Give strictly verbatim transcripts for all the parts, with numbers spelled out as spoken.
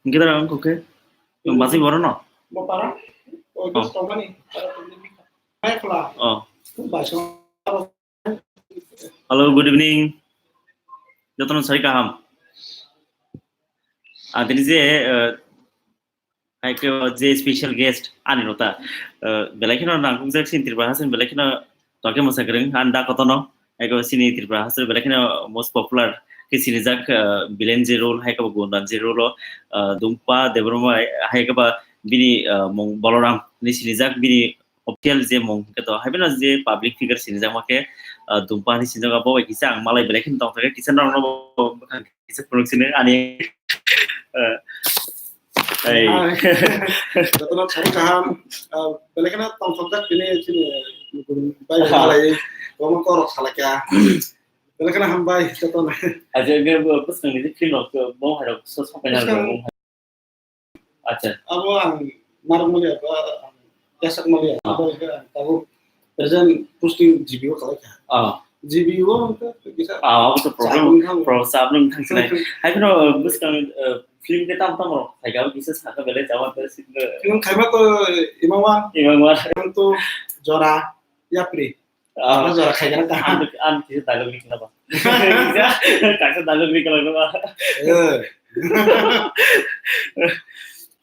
Hingke dara ang kok khe? Masih boro no? Bo para? Oh, Oh. Just tomani. Para tomani. Mai khla. Oh. Bai so. Hello, good evening. Jotono sai kaham. Ang tini je, eh, hai ke je special guest ani rota. Eh, belai kheno nangkukjak sini Tripura hasen belai kheno toke mwsa kwrwng ani da kotono. Hai ke sini Tripura hasen belai kheno most popular ke sinijak, eh, villain je role hai ke bo Gundan je role o, eh, Dumpa Debbarma hai ke ba bini, eh, mung Baloram ni sinijak bini official je mung hwnkhe to, hai phano je public figure sinijak ma khe, ah, Dumpa hinwi sinijak, abo bai kisa ang malai belai kheno tongthok khe, kisa norokno bo bwkhang kisa phunuk sino ani, ah, ai. Hai. Jotono thani kaham, ah, belai kheno tongthokjak tini chini bai bai malai, omo korok salai kha. Belai kheno hambai jotono. Aje ge bo bwskang ni film rok bo hai rok so sapai na Bwskang. Acha. Abo ang Narok Malia ba, ang Yasak Malia, Ah. Abo ang tabuk present posting G B O kalai kha. Ah. G B O hwnkhe kisa Ah, abo to problem, Sabun thang. Problem, sabun thang sinai. Hai phano, bwskang, eh, film ke tam tam rok, hai kha, kisa saka belai jawan ta sik. Film khaima to Imangwan. Imangwan. Ang to Jora, Yapri. Ah. Jora jora khai kana ta. Ang, ang kisa dialogue ri kana ba. Kaisa dialogue ri kana ba. Eh.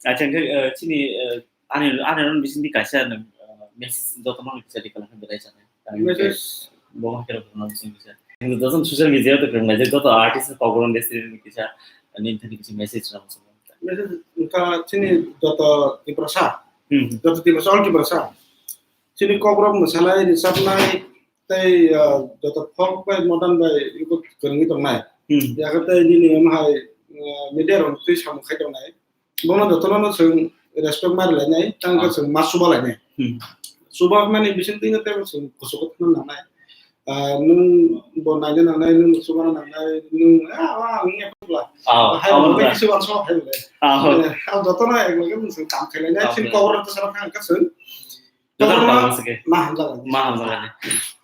Acha, hwnkhe, eh, chini, eh, ani, ani ron bisingni kaisa nang, eh, message joto no kisa di kana belai chana. Message. Bo ma kero no bising kisa. Joto social media to kena joto artist ko koron desi kisa ni thani kisa message na. Message ka chini joto Tiprasa. Hmm. Joto Tiprasa, all Tiprasa. Chini kokrok mwsalai, rwchapnai, tei, ah, joto folk bai, modern bai, iko kwrwngwi tongnai. Hmm. Yakhe tei nini omo hai, ah, media rok twi samung khai tongnai. Bono jotono no chwng respect ma rwlainai, tang khe Ah. chwng ma chuba lainai. Hmm. Chuba mani bising twi no tei chwng kuchugo thangna nangnai. Ah, nwng bo naina nangnai, nwng chubana nangnai, nwng, ah, ah, wngya phala. Ah, Hai abo bo wngkha. Kisi uansuk hai bole. Ah. Eh, ang jotono ek loge nwng chwng kam khlainai, Kam chini khlainai. Kokrok to sana thang khe chwng. Joto Kokrokno tamo se ke. Ma hamjak. Ma hamjak ni.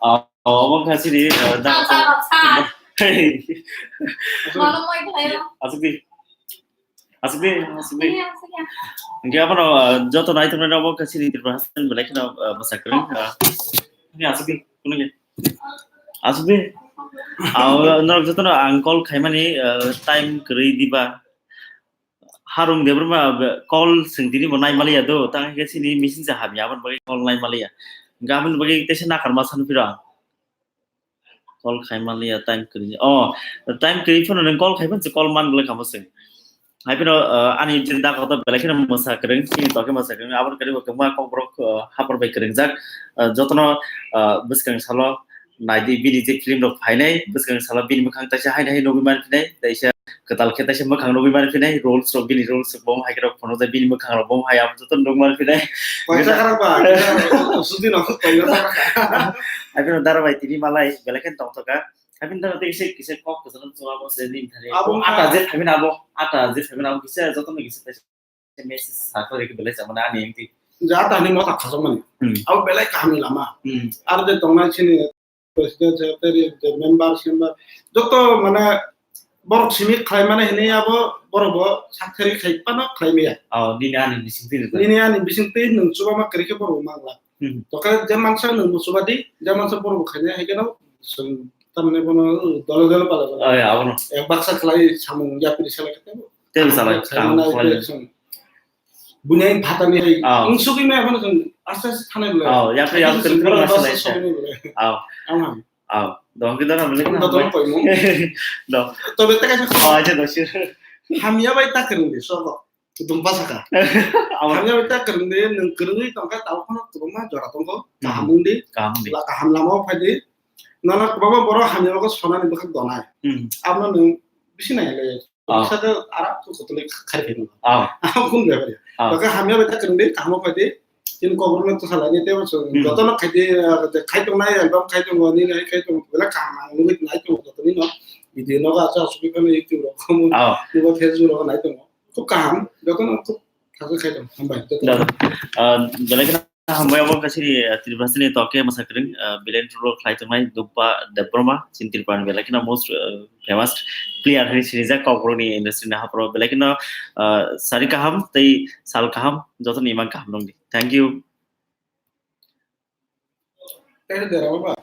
Ah, obo wngkha chini, eh, da-, Sa, sa, sa. Hey. Asuk di. Asuk di, asuk di. Iya, asuk ya. Hingke abono, eh, joto naitok nai obo wngkha chini Tripura Haste belai kheno, eh, bwsa kwrwng, eh, ini asuk di, kuno ge. Asuk di. Ah, norok jotono ang call khaimani, eh, time kwrwi diba. Harung Debbarma be-, call swng tini bo nai maliya do, tang hingke chini machine se hamya, aboni bagwi call nai maliya. Hingke aboni bagwi teisa nakarma san phiro ang. Call khai maliya, time kwrwi. Oh, time kwrwi phano nwng call khai phano se call man belai kamo se. Hai phano, uh, ani je da koto belai kheno mwsa kwrwng, chini toke mwsa kwrwng, aboni kwrwi bo kwbangma kokborok, uh, hapor bai kwrwngjak. Uh, jotono, uh, bwskang salo naidi bini je film rok phainai, bwskang salo bini mwkhang taisa haino hai nugwi man phinai, taisa kwtal khe taisa mwkhang nugwi man phinai, roles rok bini roles rok bo hai rok phano jai bini mwkhang rok bo hai abo joto nugwi man phinai. Waisa kharak ba, kisa sudi no koi waisa kharak. Hai phano dara bai tini malai belai khe tongthoka. Hai phano dara tei kisa kisa kok kisa no chuma bo se ning thani. Abo ata je phaimani abo, ata je phaimani abo kisa joto no kisa taisa message sakha rikhe belai chamani ani engti. Ja tani mota khajak mani. Hmm. Abo belai kaham ni lama. Hmm. Ar je tongnai chini president, secretary, je member, sember, joto mane borok simi khlai mane hinui abo borok bo sakthari khai phano khlai maya. Oh, nini ani bising twi rwgwi. Nini ani bising twi nwng chuba ma kwrwi khe borok bo mangla. Hmm. Tokhe je mansa nwng bo chuba di, je mansa borok bo khainai hai kheno chwng tamni bono dole dole pala pala. Oh, ya, abono. Ek baksa khlai samung yapri sala khe tebo. Tei bwsa bai, kaham khlai. Bunyai phatani hai. Oh. Wng sugwi maya phano chwng aste aste thanai bwlai. Oh, yapri, yapri, Aste aste bwlai, bwlai, bwlai. Aste aste bwlai. Oh. Ang ham. Oh, dohon khe dana bwlai. Dohon khe dana. Do. Tobe ta kaisa. Oh, acha, do, sure. Hamya bai ta kwrwng di, sobo. Dumpa saka. Abo. Hamya bai ta kwrwng di, nwng kwrwngwi tongkha, tabuk phano kwbangma jora tongkho. Hmm. Kaham wng di. Kaham wng di. La kaham lama o phai di. Nono kwbangma borok hamya bago sonani bwkhak donai. Hmm. Abono nwng bisi nai le. Ah. Saka arak tu kotole khari phai nang. Ah. Ang kun bebari. Ah. Baka hamya bai ta kwrwng di, kaham phai di. Chini kokrok no to salai ni tebo so. Hmm. Joto no khai di, ah, khai tong nai, album khai tong ni nai, khai tong bela kaham ang nugui nai tong joto ni no. Video no ga cha suki phano YouTube rok. Ah. Nugo Facebook rok nai tong. Khub kaham, joto no khub thangwi khai tong. Hambai. Joto no. Ah, belai kheno Hambai abo kasini, uh, Tripura ni toke masa kring, uh, villain role khlai tongnai Dupa Debbarma, chini Tripura ni belai kheno most, uh, famous player hai sinijak Kokborok ni industry ni hapharo belai kheno, uh, sari kaham tei sal kaham joto ni imang kaham nongdi. Thank you. Tei derama ba,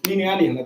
nini ani hwnna